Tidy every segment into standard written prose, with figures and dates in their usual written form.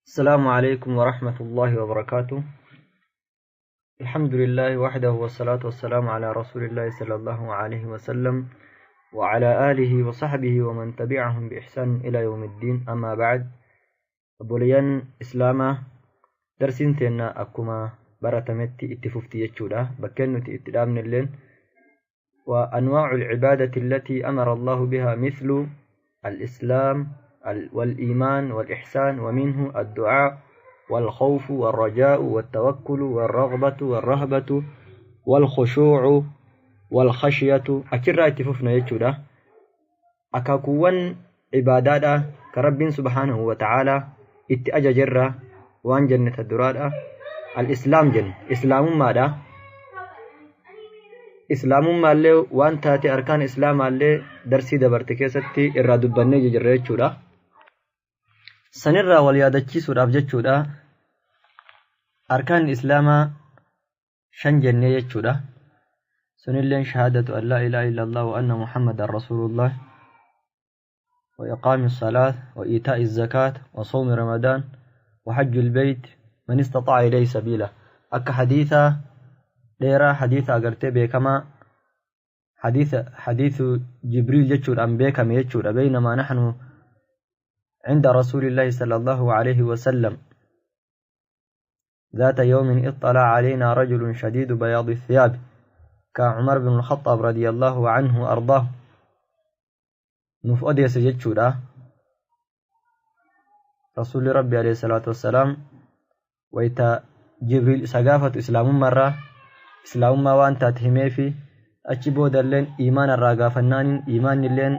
السلام عليكم ورحمة الله وبركاته. الحمد لله وحده، والصلاة والسلام على رسول الله صلى الله عليه وسلم وعلى آله وصحبه ومن تبعهم بإحسان إلى يوم الدين. أما بعد، obboleeyyan Islaamaa، darsiin teenna akkuma baratametti itti fufti jechuudha. Bakkeen nuti itti dhaabne illeen وأنواع العبادة التي أمر الله بها مثل الإسلام والإيمان والإحسان، ومنه الدعاء والخوف والرجاء والتوكل والرغبة والرهبة والخشوع والخشية. Achirraa itti fufna jechuudha. Akaakuuwwan ibaadaadha ka Rabbiin سبحانه وتعالى itti ajajerra waan jenne ta duraadha الإسلام jenne, islaamummaadha. Islaamummaallee waan taate, arkaan islaamaallee darsii dabarte keessatti irraa dubbannee jirra jechuudha. Sanirraa wal yaadachiisuudhaaf jechuudha. Arkaan islaamaa shan jennee jechuudha. Sunilleen شهادة أن لا إله إلا الله وأن محمدا رسول الله وإقام الصلاة وإيتاء الزكاة وصوم رمضان وحج البيت من استطاع إليه سبيلا. Akka hadiisa dheeraa, hadiisa agartee beekamaa, حديث جبريل jechuudhaan beekame jechuudha. بينما نحن عند رسول الله صلى الله عليه وسلم ذات يوم اطلع علينا رجل شديد بياض الثياب، كعمر بن الخطاب رضي الله عنه وأرضاه nuuf odeesse jechuudha. Rasuulli Rabbi عليه الصلاة والسلام wayta Jibriil isa gaafatu islaamummaarraa, islaamummaa waan taate himeefi, achi boodalleen iimaanarraa gaafannaaniin iimaannilleen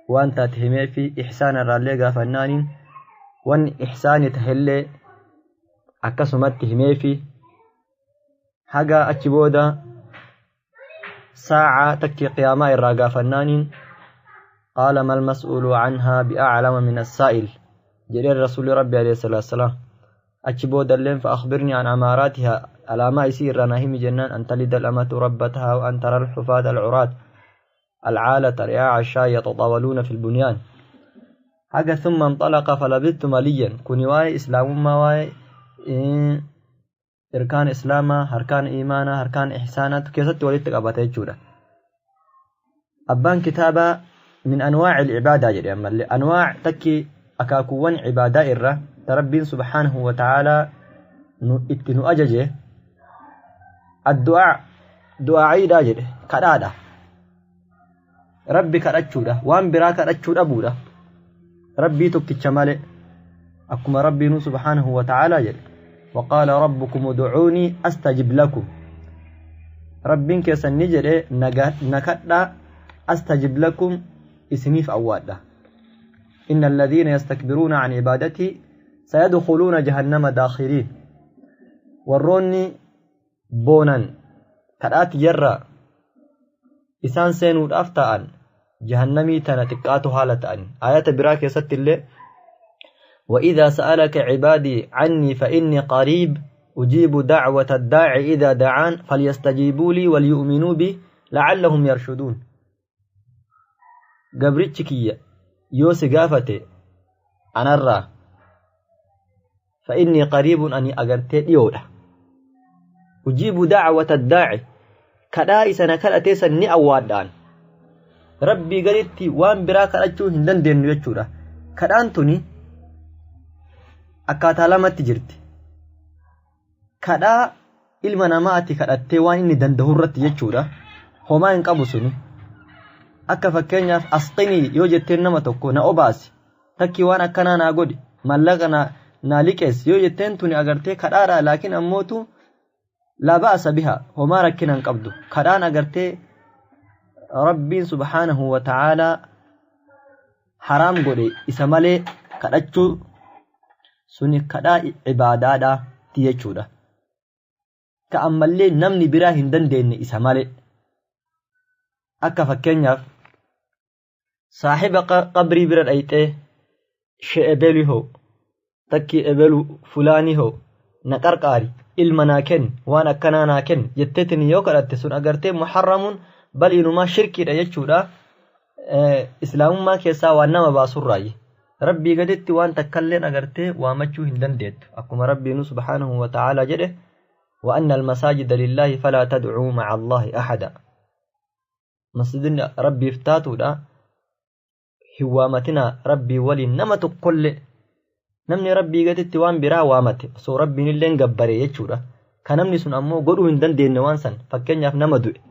waan taate himeefi, ihsaanarraallee gaafannaaniin wanni ihsaani tahellee akkasumatti himeefi. Haga achi booda saaca takki qiyaamaa irraa gaafannaaniin قال ما المسؤول عنها بأعلم من السائل jedheen Rasuulli Rabbi عليه الصلاة والسلام. Achi boodalleen فأخبرني عن أماراتها، alaamaa isii irraa naa himi jennaan، أن تلد الأمة ربتها وأن ترى الحفاة العراة العالة رعاع الشاء يتطاولون في البنيان. Haga ثم انطلق فلبثت مليا. Kuni waa'ee islaamummaa، waa'ee arkaan islaamaa, arkaan iimaanaa, arkaan ihsaanaatu keessatti walitti qabata jechuudha. Abbaan kitaabaa من أنواع العبادة jedhe. Ammallee أنواع takki akaakuuwwan cibaadaa irra ta Rabbiin سبحانه وتعالى itti nu ajaje الدعاء، du'aa'iidha jedhe. Kadhaadha, Rabbi kadhachuudha, waan biraa kadhachuu dhabuudha, Rabbii tokkicha malee. Akkuma Rabbiinuu سبحانه وتعالى jedhe: وقال ربكم ادعوني أستجب لكم. Rabbiin keessan ni jedhe, na kadhaa، أستجب لكم، isiniif awwaadha. إن الذين يستكبرون عن عبادتي سيدخلون جهنم داخرين. Warroonni boonan kadhaati yarra isaan seenuudhaaf ta'an jahannamii tana xiqqaatu haala ta'an. Ayata biraa keessatti illee: وإذا سألك عبادي عني فإني قريب أجيب دعوة الداعي إذا دعان فليستجيبوا لي وليؤمنوا بي لعلهم يرشدون. Gabrichi kiyya yoo si gaafate anarraa، فإني قريب، ani agartee dhiyoodha، أجيب دعوة الداعي، kadhaa isa na kadhatee san ni awwaadhaan. Rabbii gaditti waan biraa kadhachuu hin dandeenyu jechuudha. Kadhaan tuni akkaataa lamatti jirti. Kadhaa ilma namaa ati kadhattee waan inni danda'u irratti jechuudha, homaa hin qabu suni. Akka fakkeenyaaf أسقني yoo jetteen, nama tokko na obaasi, takki waan akkanaa naa godhi, mallaqa naa liqeessi yoo jetteen, tuni agartee kadhaadha. Laakiin ammootu لا بأس بها، homaa rakkina hin qabdu. Kadhaan agartee Rabbiin سبحانه وتعالى haraam godhe isa malee kadhachuu, suni kadhaa ibaadaadha jechuudha. Ka ammallee namni biraa hin dandeenye isa malee. Akka fakkeenyaaf saaxiba qabrii bira dhayxee, she ebelu hoo, takki ebelu fulaanii hoo, na qarqaari, ilma naa kenni, waan akkanaa naa kenni jetteetin yoo kadhatte, sun agartee محرم، bal inumaa shirkiidha jechuudha. Islaamummaa keessaa waan nama baasurraayi. Rabbii gaditti waan takkalleen agartee waamachuu hin dandeettu. Akkuma Rabbiin subhaanahu wa ta'aalaa jedhe وأن المساجد لله فلا تدعوا مع الله أحدا. مسجدni Rabbiif taatuudha, hin waamatina Rabbii waliin nama tokkollee. Namni Rabbii gaditti waan biraa waamate osoo Rabbiin illee gabbare jechuudha. Ka namni sun ammoo godhuu hin dandeenye waan san, fakkeenyaaf nama du'e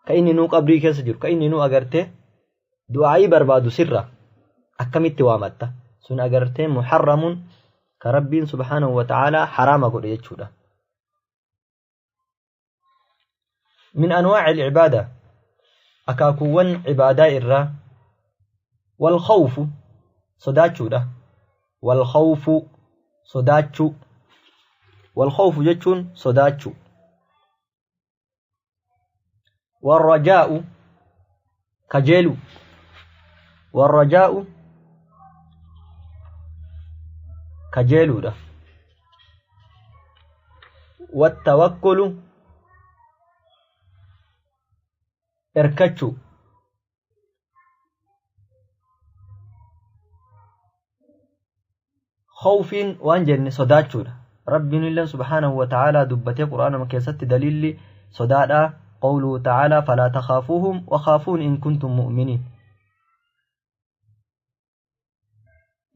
ka inni nuu qabrii keessa jiru, ka inni nuu agartee du'aayii barbaadu sirra akkamitti waamatta? Sun agartee muharramuun ka Rabbiin subhaanahu wa ta'aalaa haraama godhe jechuudha. من أنواع العبادة أكاكوان عبادة إرّا والخوف صداتشو ده والخوف صداتشو والخوف جتشون صداتشو والرجاء كجيلو والرجاء كجيلو ده والتوكل irkachuu khawfiin waan jenne sodaachuudha. Rabbiin illee subhaanahu wa ta'aalaa dubbatee quraanuma keessatti daliilli sodaadhaa qawluhu ta'aalaa falaa takhaafuuhum wa khaafuun in kuntum mu'miniin.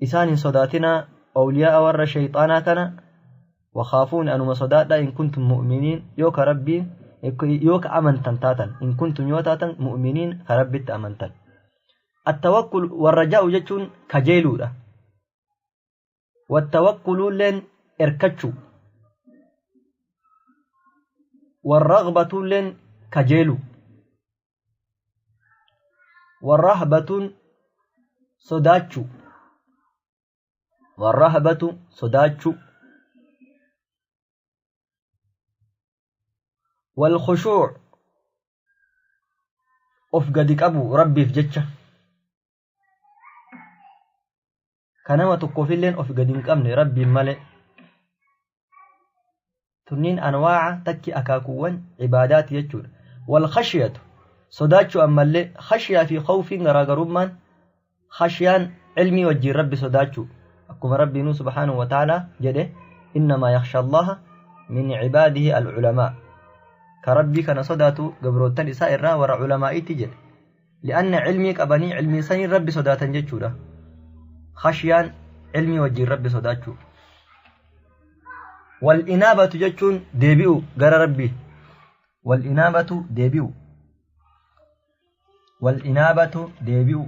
Isaan hin sodaatinaa awliyaa warra shayxaanaa kana wa khaafuun anuma sodaadhaa in kuntum mu'miniin yoo ka Rabbiin yoo ka amantan taatan in kuntum yoo taatan mu'miniin ka Rabbitti amantan. Attawakkul warrajaa'u jechuun kajeeluudha. Wattawakkuluulleen erkachuu. Warragbatuulleen kajeelu. Warrahbatuun sodaachuu. Warrahbatu sodaachuu. والخشوع of gadi qabu Rabbiif jecha kanama tokkoofilleen of gadi hin qabne Rabbiin malee. Tunniin anwaaca takki akaakuuwwan cibaadaati jechuudha. Walkhashiyatu sodaachuu ammallee khashiyaa fi khawfiin garaagarummaan khashiyaan cilmii wajjiin Rabbi sodaachuu akkuma Rabbiinuu subhaanahu wa ta'aalaa jedhe innamaa yakhsha Allaha min cibaadihi alculamaa. Ka Rabbii kana sodaatu gabroottan isaa irraa warra culamaa'iitti jedhe. Li'anna cilmii qabanii cilmii saniin Rabbi sodaatan jechuudha. Khashiyaan cilmii wajjiin Rabbi sodaachuu. Wal'inaabatu jechuun deebi'u gara Rabbii. Wal'inaabatu deebi'u. Wal'inaabatu deebi'u.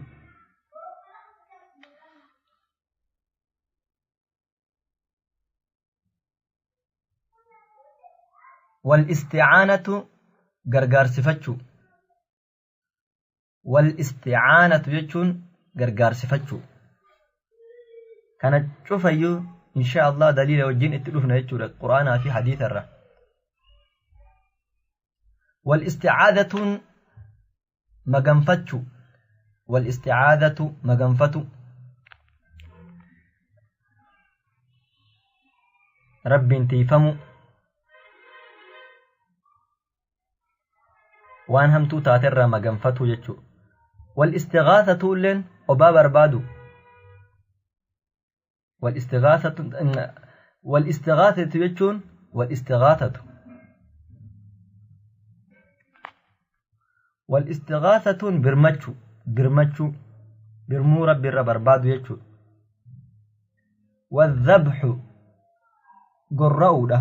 والاستعانة غرغار والاستعانة جتون غرغار سفتشو كانت شوفيو إن شاء الله دليل وجين اتلوفنا يجور القرآن في حديث الرّ. والاستعاذة مغنفتشو والاستعاذة مغنفتو رب تيفمو waan hamtuu taaterraa maganfatu jechuudha. Wal-istighaasatu illeen obaa barbaadu. Wal-istighaasatu jechuun wal-istighaasatu. Wal-istighaasatuun birmachuu birmachuu birmuu Rabbi irra barbaadu jechuudha. Wadhabxu gorra'uudha.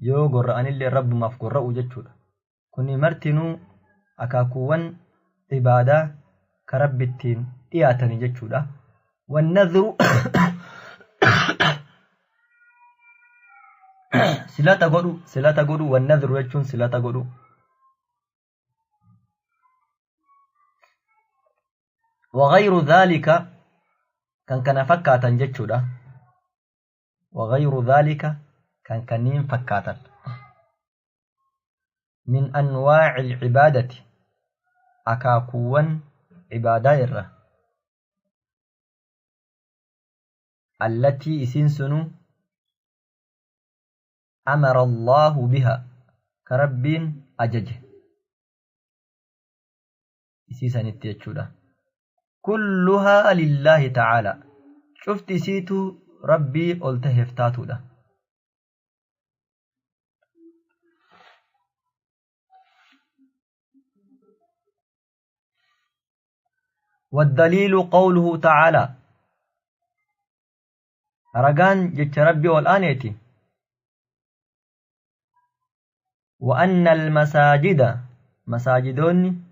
Yoo gorra'anillee Rabbumaaf gorra'u jechuudha. Kuni martinuu akaakuuwwan cibaadaa ka Rabbi ittiin dhiyaatanii jechuudha. Wannadhru silata godhu silata godhu wannadhru jechuun silata godhu. وغير ذلك كان كان فكاتا jechuudha. وغير ذلك كان كنين فكاتا. من أنواع العبادة أكاكوان عبادة إرّة التي إسنسن أمر الله بها كرب أججه إسيسان التيجودة. Kulluhaa lillaahi ta'aalaa. Cufti isiitu rabbii ol taheef taatuudha. والدليل قوله تعالى رجان جت ربي والآنيتي وأن المساجد مساجدون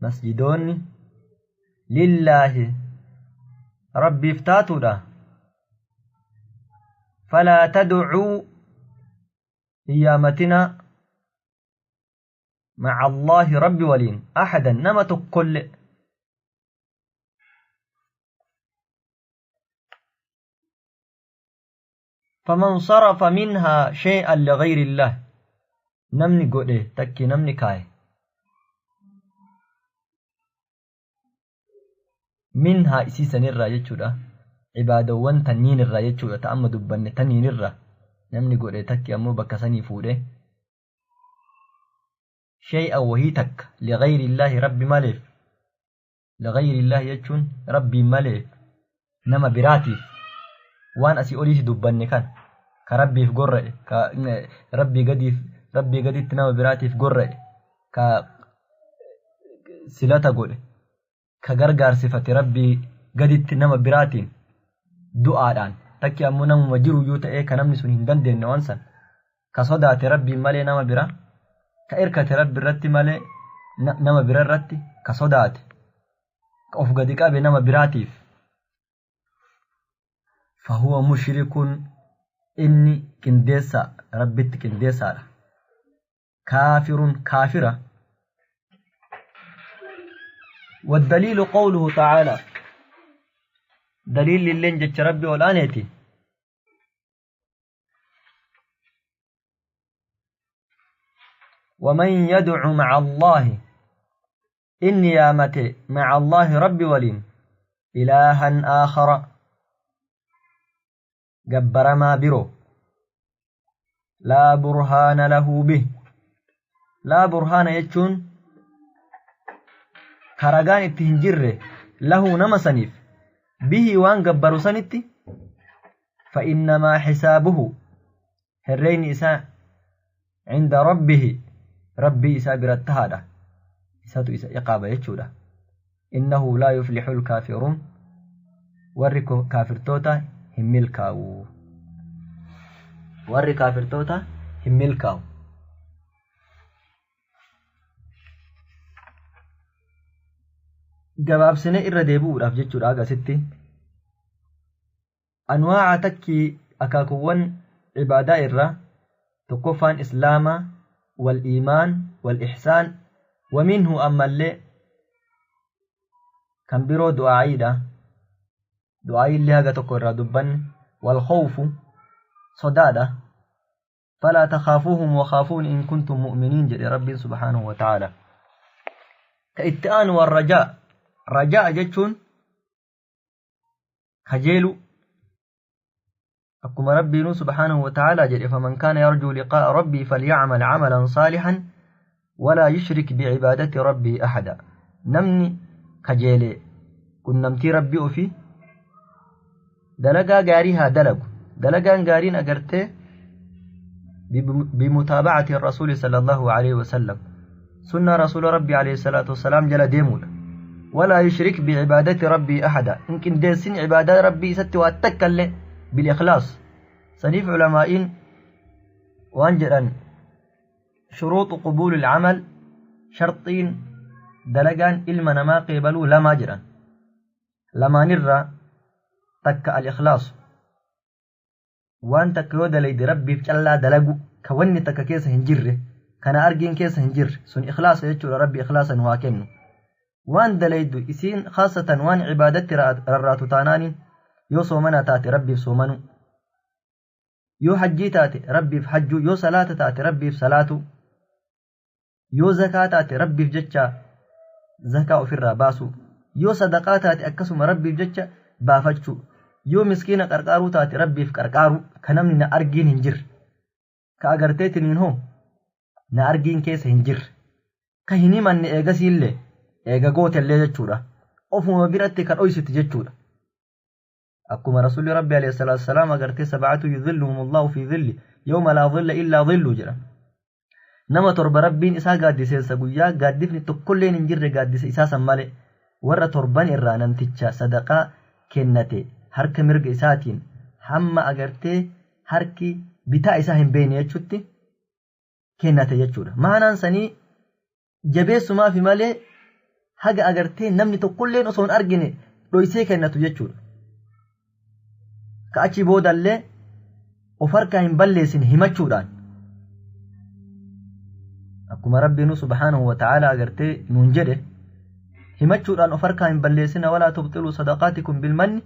مسجدون لله ربي افتاتودا فلا تدعوا إيامتنا مع الله ربي ولين أحدا نمت كل فمن صرف منها شيئا لغير الله نمني قوله تكي نمني كاي منها إسيسا نرى يجودا عبادة وان تنين الرى يجودا تأمد بن تنين الرى نمني قوله تكي أمو بكسني فوده شيئا وهي تك لغير الله ربي مالف لغير الله يجون ربي مالف نما براتي وان أسي أوليه دبني كان كربي في قرة كربي قدي ربي قدي تنام براتي في قرة كسلata godhe ka gargaarsifate rabbii gaditti nama biraatiin du'aadhaan takki ammoo namuma jiru yoo ta'e ka namni sun hin dandeenye waan san ka sodaate rabbiin malee nama bira ka irkate rabbi irratti malee nama bira irratti ka sodaate ka of gadi qabe nama biraatiif fahuwa mushrikun inni qindeessa rabbitti qindeessaadha kaafirun kaafira. والدليل قوله تعالى دليل للين جتش ربي والآنيتي ومن يدع مع الله إني يامتي مع الله ربي ولين إلها آخر جبر ما برو لا برهان له به لا برهان يجون karagaan itti hin jirre lahu nama saniif bihi waan gabbaru sanitti fa innamaa xisaabuhu herreyni isaa cinda rabbihi rabbii isaa biratti haadha isatu isa iqaaba jechuudha innahu laa yuflixu lkaafiruun warri kaafirtoota hin milkaa'u warri kaafirtoota hin milkaa'u. Gabaabsine irra deebi'uudhaaf jechuudha agasitti anwaaca takkii akaakuuwwan cibaadaa irraa tokkoffaan islaama wal iimaan wal ihsaan waminhu ammallee kan biroo du'aayiidha du'aayiillee haga tokko irraa dubbanne wal khawfu sodaadha falaa takhaafuuhum wakhaafuun in kuntum mu'miniin jedhe rabbiin subhaanahu wa ta'aala ka itti aanu warrajaa rajaa jechuun kajeelu akkuma rabbiinuu subhaanahu wa ta'aalaa jedhe faman kaana yarjuu liqaa'a rabbii falyacmal camalan saalihan walaa yushrik bicibaadati rabbii axada namni kajeele qunnamtii rabbii ofii dalagaa gaarii haa dalagu dalagaan gaariin agartee bimutaabacati rasuuli sala allahu aleyhi wasalam sunna rasuula rabbii alayhi salaatu wasalaam jala deemuudha ولا يشرك بعبادة ربي أحدا إن كندسين عبادة ربي ست واتكل بالإخلاص صنيف علماء وانجرا شروط قبول العمل شرطين دلقان إلما ما قبلوا لما جرا لما نرى تك الإخلاص وان تكيو دليد ربي فجلا دلقو كوني تك كيس هنجره كان أرجين كيس هنجر سن إخلاص يجور ربي إخلاصا واكنه waan dalaydu isiin khaasatan waan cibaadatti rarraatu taanaani yoo soomana taate rabbiif soomanu yoo hajjii taate rabbiif hajjuu yoo salaata taate rabbiif salaatu yoo zakaa taate rabbiif jecha zakaa ofirraa baasu yoo sadaqaa taate akkasuma rabbiif jecha baafachuu yoo miskiina qarqaaruu taate rabbiif qarqaaru ka namni na argiin hin jirre ka agarteetiniin hoo na argiin keessa hin jirre ka hin himanne eegasiillee Eega gootellee jechuudha. Ofuma biratti ka dhoysitu jechuudha. Akkuma Rasuulli Rabbi alayhi salaatu wassalaam agartee sab'atu yudhilluhumullahu fi dhilli yawma laa dhilla illaa dhillu jedha. Nama torba Rabbiin isaa gaaddiseessa guyyaa gaaddifni tokkolleen hin jirre gaaddisa isaa san malee warra torban irraa namticha sadaqaa kennate harka mirga isaatiin hamma agartee harki bitaa isaa hin beekne jechutti kennate jechuudha. Maanaan sanii jabeessumaafi malee haga agartee namni tokkolleen osoo hin argine dhoysee kennatu jechuudha. Ka achi boodallee of harkaa hin balleessine himachuudhaan. Akkuma Rabbiin subhaanahu wa ta'ala agartee nuun jedhe himachuudhaan of harkaa hin balleessina walaa tubxiluu sadaqaatikum bilmanni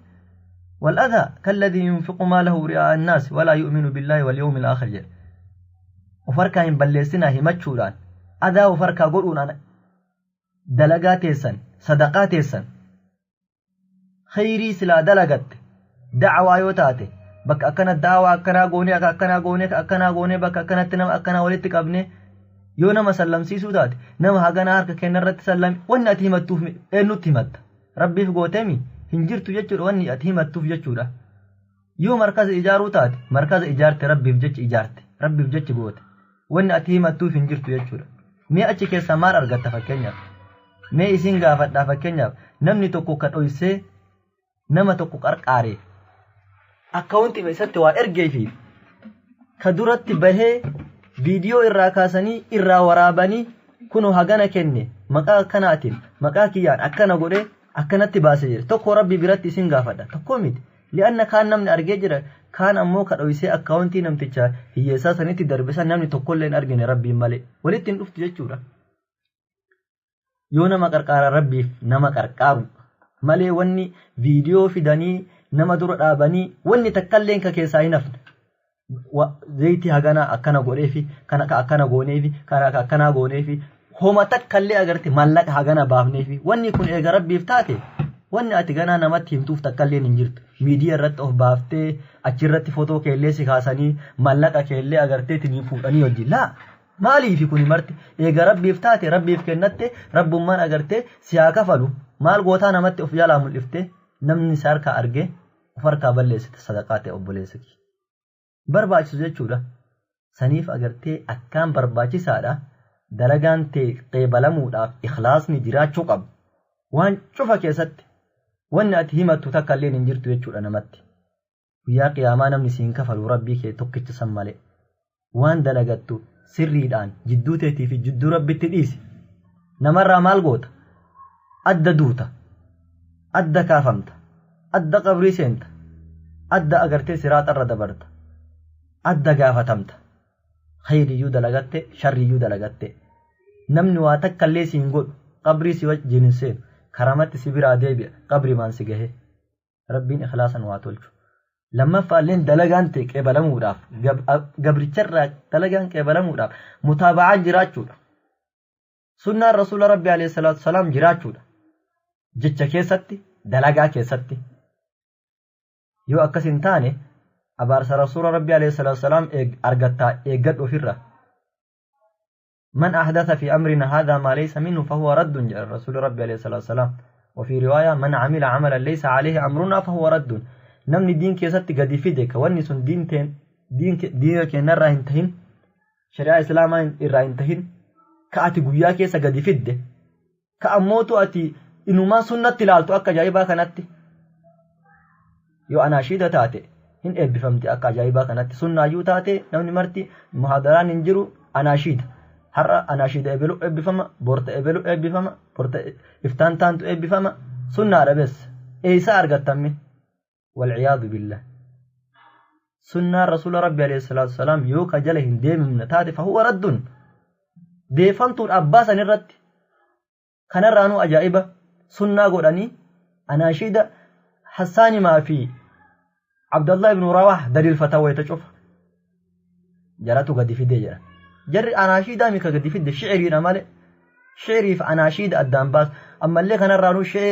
والأذى كالذي ينفق ماله رئاء الناس ولا يؤمن بالله واليوم الآخر jedhe. Of harkaa hin balleessinaa himachuudhaan adaa of harkaa godhuudhaan dalagaa teessan sadaqaa teessan khayrii silaa dalagatte da'awaa yoo taate bakka akkana da'awaa akkanaa goonee akka akkanaa goonee akka akkanaa goonee bakka akkanatti nama akkanaa walitti qabne yoo nama sallamsiisuu taate nama haganaa harka kennarratti sallame wanni ati himattuuf eenyutti himatta rabbiif gootemi hin jirtu jechuudha wanni ati himattuuf jechuudha. Yoo markaza ijaaruu taate markaza ijaarte rabbiif jecha ijaarte rabbiif jecha goote wanni ati himattuuf hin jirtu jechuudha. Mee achi keessaa maal argatta fakkeenyaaf? Mee isin gaafadhaa fakkeenyaaf namni tokko ka dhoysee nama tokko qarqaaree akkaawuntii isatti waa ergee fi ka duratti bahee viidiyoo irraa kaasanii irraa waraabanii kunoo hagana kenne maqaa akkanaatiin maqaa kiyyaan akkana godhee akkanatti baasee jira. Tokko rabbi biratti isin gaafadha tokko miti. Li'anna kaan namni argee jira kaan ammoo ka dhoysee akkaawuntii namticha hiyyeessaa sanitti darbe san namni tokkollee hin argine rabbiin malee walitti hin dhuftu jechuudha. Yoo nama qarqaara rabbiif nama qarqaaru malee wanni viidiyoo fidanii nama dura dhaabanii wanni takkalleen ka keessaa hin hafne. Zayitii haganaa akkana godheefi kana ka akkana gooneefi kana ka akkanaa gooneefi homa takkallee agarte mallaqa hagana baafneefi wanni kun eega rabbiif taate wanni ati ganaa namatti himtuuf takkalleen hin jirtu. Miidiyaa irratti of baaftee achirratti footoo keellee si kaasanii mallaqa keellee agartee ittiin fuudhanii wajjin laa maaliifi kuni marti eega rabbiif taate rabbiif kennatte rabbummaan agartee si haa kafalu maal gootaa namatti of jalaa mul'iftee namni si harkaa argee of harkaa balleessite sadaqaa ta'e obboleessa kee. Barbaachisu jechuudha. Saniif agartee akkaan barbaachisaadha. Dalagaan ta'e qeebalamuudhaaf ikhlaasni jiraachuu qabu. Waan cufa keessatti wanni ati himattu takka illee hin jirtu jechuudha namatti. Guyyaa qiyaamaa namni siin kafalu rabbii kee tokkicha san malee. Waan dalagattu sirriidhaan jidduu teetii fi jidduu rabbitti dhiisi. Namarraa maal goota? Adda duuta. Adda kaafamta. Adda qabrii seenta. Adda agartee siraaxarra dabarta. Adda gaafatamta. Khayriyyuu dalagatte sharriyyuu dalagatte. Namni waa takka illee siin godhu qabrii si wajjin hin seenu. Karamatti si biraa deebi'a qabri maan si gahe. Rabbiin ikhlaasan waa tolchu. Lammaffaalleen dalagaan ta'e qeebalamuudhaaf gabricharraa dalagaan qeebalamuudhaaf mutaaba'aan jiraachuudha. Sunnaan Rasuula Rabbi alayhi salaatu salaam jiraachuudha. Jecha keessatti dalagaa keessatti. Yoo akkas hin taane abaarsa Rasuula Rabbi alayhi salaatu salaam argattaa eeggadhu ofirra. من أحدث في أمرنا هذا ما ليس منه فهو رد جاء الرسول ربي عليه الصلاة والسلام. وفي رواية من عمل عملا ليس عليه أمرنا فهو رد. نمني دين كيست قد يفيدك واني سن دين تين دين دين كينا راهنتهن شريعة إسلام راهنتهن كأتي قويا كيسا قد يفيده كأموتو أتي إنو ما سنة تلالتو أكا جايبا كانت يو أنا شيدة تاتي هن إبفهمتي أكا جايبا كانت سنة يو تاتي نمني مرتي محاضران انجرو أنا شيدة har'a anaashiida ebelu eebbifama borta ebelu eebbifama borta iftaan taantu eebbifama sunnaadha bes eeysaa argattamme walciyaadu billah sunnaan rasuula rabbi alayhi salaatu wasalaam yoo ka jala hin deemimne taate fahuwa raddun deefamtuun abbaa san irratti kanarraanuu ajaa'iba sunnaa godhanii anaashiida hassaanimaa fi abdallah ibnu rawaah daliilfataa wayita cufa jaratu gadi fidee jira. Jarri anaashiidaa mika gadi fidde shi'iriidha malee shi'iriif anaashiida addaan baas ammallee kanarraanuu shi'ee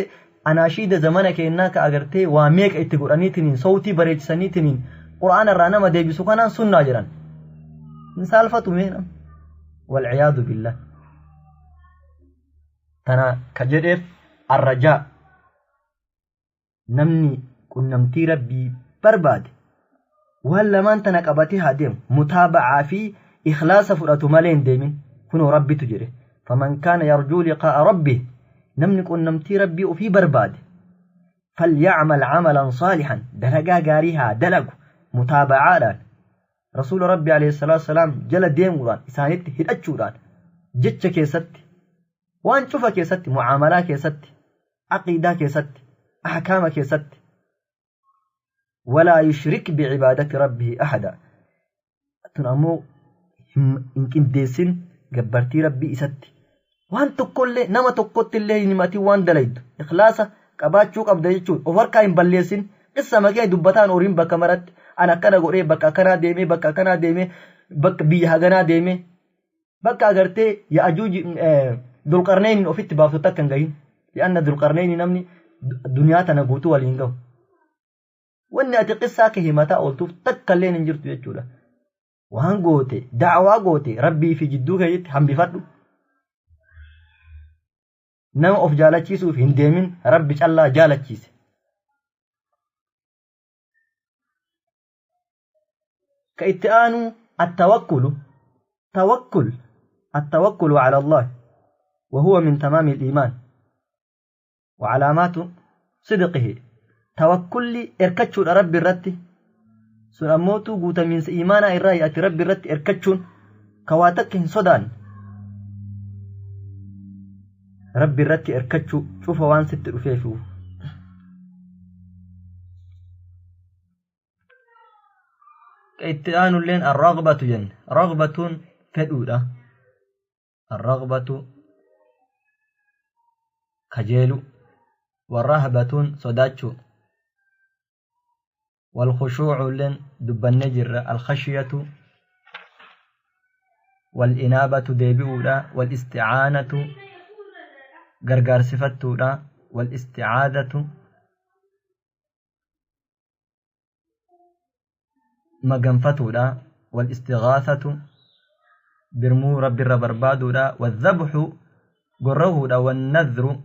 anaashiida zamana keenyaa ka agartee waa meeqa itti godhaniitiniin sawtii bareechisaniitiniin qura'aana irraa nama deebisu kanaan sunnaa jedhan hin saalfatu mee nam walciyaadu billah. Tana ka jedheef arrajaa namni qunnamtii rabbii barbaade waan lamaan tana qabatee haa deemu mutaaba'aa fi ikhlaasa fudhatu malee hin deemin kunoo rabbitu jedhe faman kaana yarjuu liqaa'a rabbih namni qunnamtii rabbii ofii barbaade falyacmal camalan saalihan dalagaa gaarii haa dalagu mutaabacaadhaan rasuula rabbi alayhi salaatu wasalaam jala deemuudhaan isaanitti hidhachuudhaan jecha keessatti waan cufa keessatti mucaamalaa keessatti aqiidaa keessatti ahkaama keessatti walaa yushrik bicibaadati rabbihi ahada tun ammoo hin qindeessin gabbartii rabbii isatti waan tokkollee nama tokkotti illee hin himatin waan dalaydu ikhlaasa qabaachuu qabda jechuun of harkaa hin balleessin qissa makee dubbataan horiin bakka maratti an akkana godhee bakka akkanaa deemee bakka akkanaa deemee bakka biyya haganaa deemee bakka agartee ya'ajuuji dulqarneyniin ofitti baaftu takka hin gahin li'anna dulqarneyni namni duniyaa tana guutuu waliin gahu wanni ati qissaa kee himataa ooltuuf takka illee hin jirtu jechuudha waan goote da'awaa goote rabbii fi jidduu keetitti hambifadhu nama of jaalachiisuuf hin deemin rabbi callaa jaalachiise ka itti aanu attawakkulu tawakkul التوكل على الله وهو من تمام الإيمان وعلامات صدقه توكل إركتشون ربي الرتي sun ammootu guutamiinsa iimaanaa irraa ati rabbi irratti erkachuun kawaa takka hin sodaan rabbi irratti erkachuu cufa waan sitti dhufeefu ka itti aanulleen arragbatu jenne ragbatuun fedhuudha arragbatu kajeelu warrahbatuun sodaachuu والخشوع لن دبن جر الخشية والإنابة ديبئولا والاستعانة غرغر صفتولا والاستعاذة مغنفتولا والاستغاثة برمو رب الربربادولا والذبح قروهولا والنذر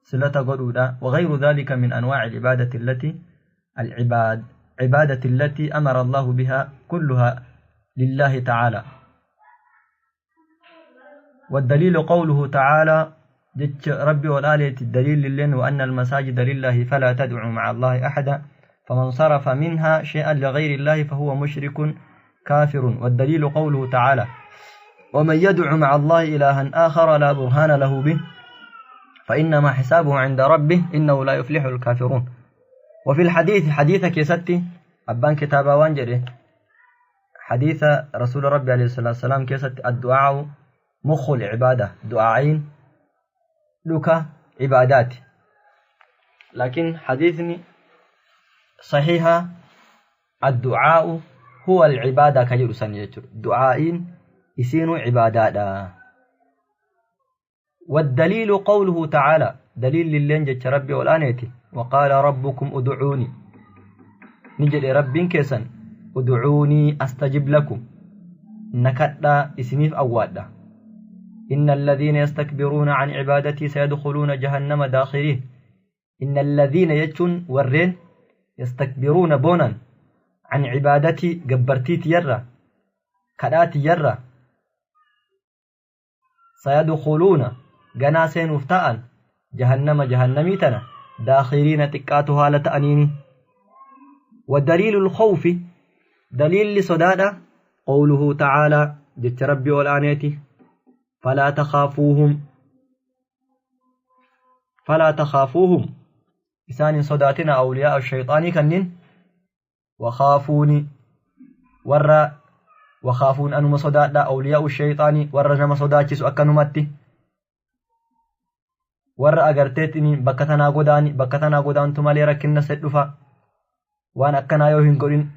صلة قرولا وغير ذلك من أنواع العبادة التي العباد عبادة التي أمر الله بها كلها لله تعالى. والدليل قوله تعالى جت ربي والآلية الدليل لله وأن المساجد لله فلا تدعوا مع الله أحدا فمن صرف منها شيئا لغير الله فهو مشرك كافر. والدليل قوله تعالى ومن يدع مع الله إلها آخر لا برهان له به فإنما حسابه عند ربه إنه لا يفلح الكافرون. وفي الحديث حديث كيستي أبان كتابة وانجري حديث رسول ربي عليه الصلاة والسلام كيستي الدعاء مخ العبادة دعاءين لك عبادات، لكن حديثني صحيحة الدعاء هو العبادة كجر سنجر دعاءين يسين عبادات. والدليل قوله تعالى دليل للنجة ربي والآنيتي وقال ربكم ادعوني نجد ربين كيسن ادعوني أستجب لكم نكتا اسميف أوادا إن الذين يستكبرون عن عبادتي سيدخلون جهنم داخرين. إن الذين يجون ورين يستكبرون بونا عن عبادتي قبرتي تيرا كداتي يرا سيدخلون جناسين وفتاء جهنم جهنميتنا داخرين تكاتها لتأنيني. والدليل الخوف دليل لصدادة قوله تعالى جت ربي والآنيتي فلا تخافوهم فلا تخافوهم إسان صداتنا أولياء الشيطان كنن وخافوني ور وخافون أنما صدات أولياء الشيطان ور نما صداتي سؤكنمتي ور أغرتيتني بكتنا غداني بكتنا غدان تمالي ركن سدفا وان أكنا يوهن قرين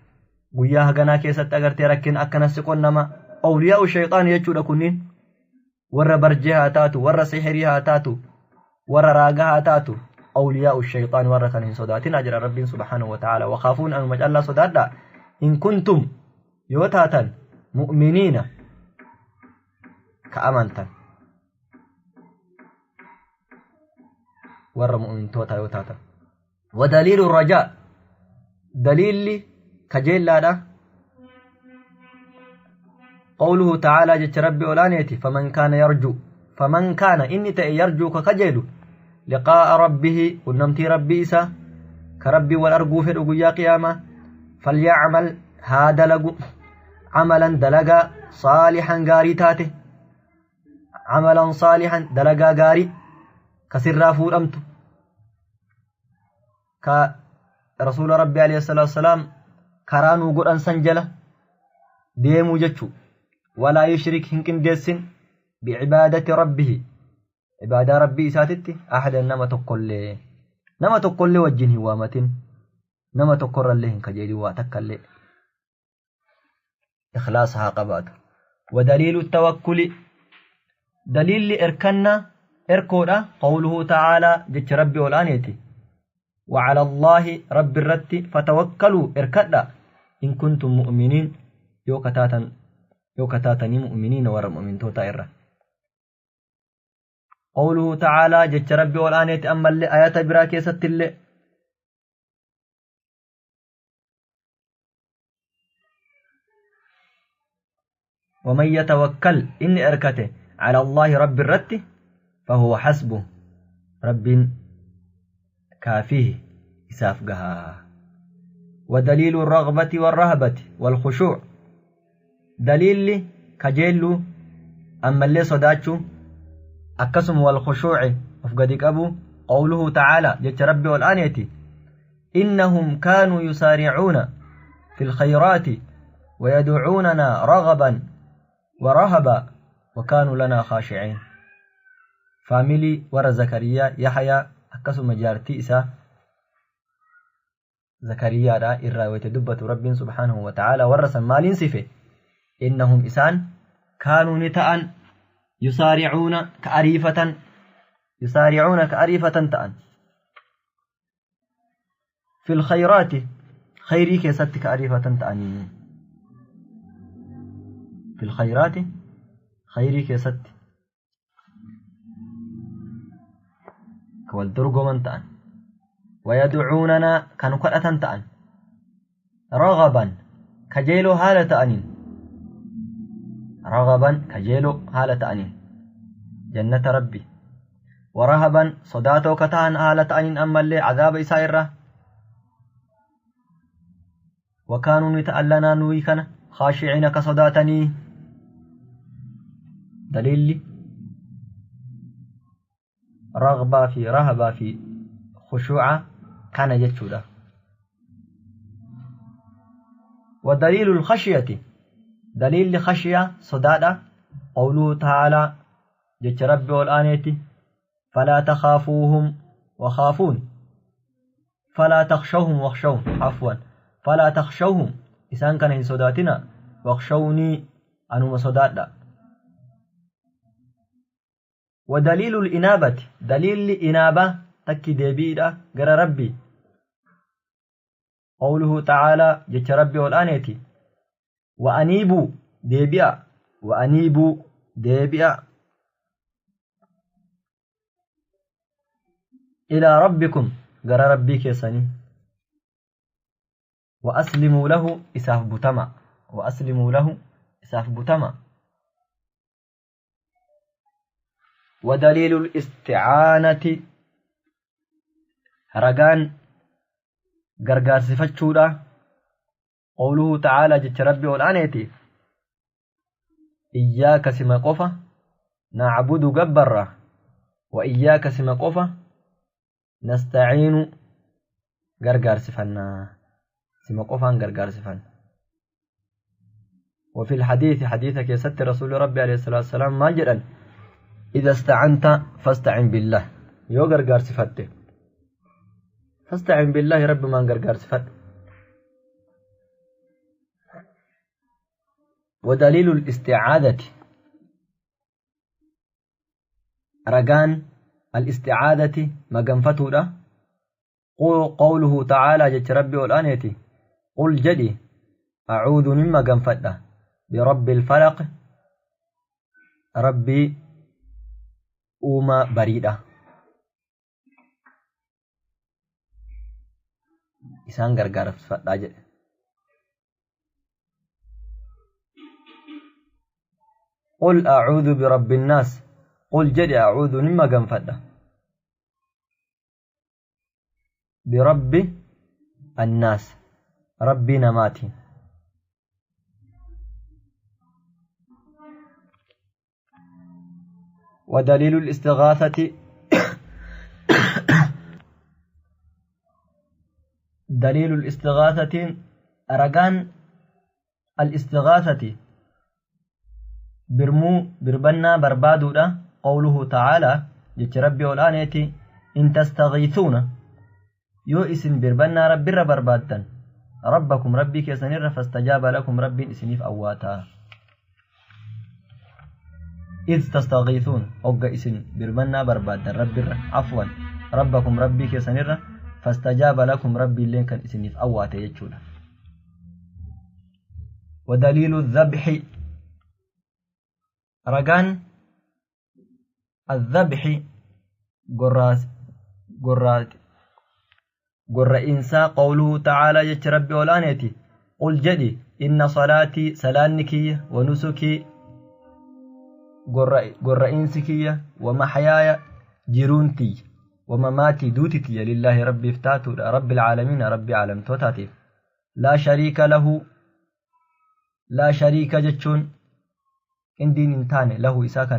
guyyaa haganaa keessatti agartee rakkina akkana si qonnama awliyaa'u shayxaan jechuudha kunniin warra barjee haa taatu warra sihirii haa taatu warra raagaa haa taatu awliyaa'u shayxaan warra kan hin sodaatinaa jira rabbiin subhaanahu wa ta'aala wakaafuun anuma callaa sodaadha in kuntum yoo taatan mu'miniina ka amantan. Warra mu'mintoota yoo taatan. Wadaliilu rajaa daliilli kajeellaadha. Qawluhu ta'aalaa jecha rabbi olaaneeti faman kaana yarjuu faman kaana inni ta'e yarjuu ka kajeelu liqaa'a rabbihi qunnamtii rabbii isaa ka rabbii wal arguu fedhu guyyaa qiyaamaa falyacmal haa dalagu camalan dalagaa saalixan gaarii taate camalan saalixan dalagaa gaarii ka sirraa fuudhamtu ka rasuula rabbi alayhi salaatu wasalaam karaa nuu godhan san jala deemuu jechuu. Walaa yushrik hin qindeessin bicibaadati rabbihi cibaadaa rabbii isaatitti ahadan nama tokkollee wajjin hin waamatin nama tokkorrallee hin kajeelin waa takkallee ikhlaasa haa qabaatu. Wadaliilu tawakkuli daliilli erkanna erkoodha qawluhu ta'aalaa jecha rabbi ol'aaneeti وعلى الله رب الرت فتوكلوا اركدا إن كنتم مؤمنين يوكتاتني مؤمنين ور مؤمن توتا إرّا. قوله تعالى جت ربي والآنيت أما اللي آيات براكي ست اللي ومن يتوكل إن إركته على الله رب الرت فهو حسبه رب كافيه إسافقها. ودليل الرغبة والرهبة والخشوع دليل كجيلو أما اللي صداتشو أكسم والخشوع أفقدك أبو قوله تعالى جت ربي والآنيتي إنهم كانوا يسارعون في الخيرات ويدعوننا رغبا ورهبا وكانوا لنا خاشعين. فاميلي ورا زكريا يحيى أكسم جارتي إسا زكريا را إرى ويتدبت رب سبحانه وتعالى ورسا مالين صفه إنهم إسان كانوا نتأن يسارعون كأريفة يسارعون كأريفة تأن في الخيرات خيري كيست كأريفة تأني في الخيرات خيري كيست كوالدرقو من تأن ويدعوننا كانوا كأة تأن رغبا كجيلو هالة تأنين رغبا كجيلو هالة أنين جنة ربي ورهبا صداتو كتان هالة أنين أما اللي عذاب إسائرة وكانوا نتألنا نويكنا خاشعين كصداتني. دليل رغبة في رهبة في خشوعة كان يجتشودا. ودليل الخشية دليل خشية صدادة قوله تعالى جت ربي والآنيتي فلا تخافوهم وخافون فلا تخشوهم واخشون عفوا فلا تخشوهم إسان كان صداتنا واخشوني أنما صدادة. ودليل الإنابة دليل الإنابة تكي ديبيدة غير ربي قوله تعالى جت ربي والآنيتي وأنيبوا ديبئا وأنيبوا ديبئا إلى ربكم غير ربي كيساني وأسلموا له إساف بتما وأسلموا له إساف بتما. ودليل الاستعانة رقان غرغار صفتشودا قوله تعالى جت ربي والآنيتي إياك سما قفا نعبد جبرة وإياك سما قفا نستعين غرغار سفنا سما قفا غرغار سفن. وفي الحديث حديثك يست رسول ربي عليه الصلاة والسلام ما جرا إذا استعنت فاستعن بالله يو غرغار سفته فاستعن بالله رب ما غرغار سفت. ودليل الاستعاذة رجان الاستعاذة مجنفته ده قوله تعالى جت ربي والآنيتي قل جدي أعوذ مما جنفته برب الفلق ربي أوما بريدة Isaan gargaarfadhaa jedhe. Qul a'uudhu birabbi nnaas. Qul jedhi a'uudhu nin maganfadha. Birabbi annaas. Rabbii namaatiin. ودليل الاستغاثة دليل الاستغاثة رجان الاستغاثة برمو بربنا بربادو قوله تعالى جت ربي والآنيتي إن تستغيثون يو إسن بربنا ربي بربادا ربكم ربي كيسنر فاستجاب لكم ربي إسنيف أواتا. إذ تستغيثون أوغا إسن بربنا بربادا ربي عفوا ربكم ربي كيسنر فاستجاب لكم ربي لين كان إسنيف أواتا يجولا. ودليل الذبح رجان الذبح قر إنسا قوله تعالى جت ربي والآنيتي قل جدي إن صلاتي سلانكي ونسكي قر إنسكي ومحياي جرونتي ومماتي دوتتي لله ربي افتاتو رب العالمين ربي عالم توتاتي لا شريك له لا شريك جتشون إن دين انتاني له إساكنا.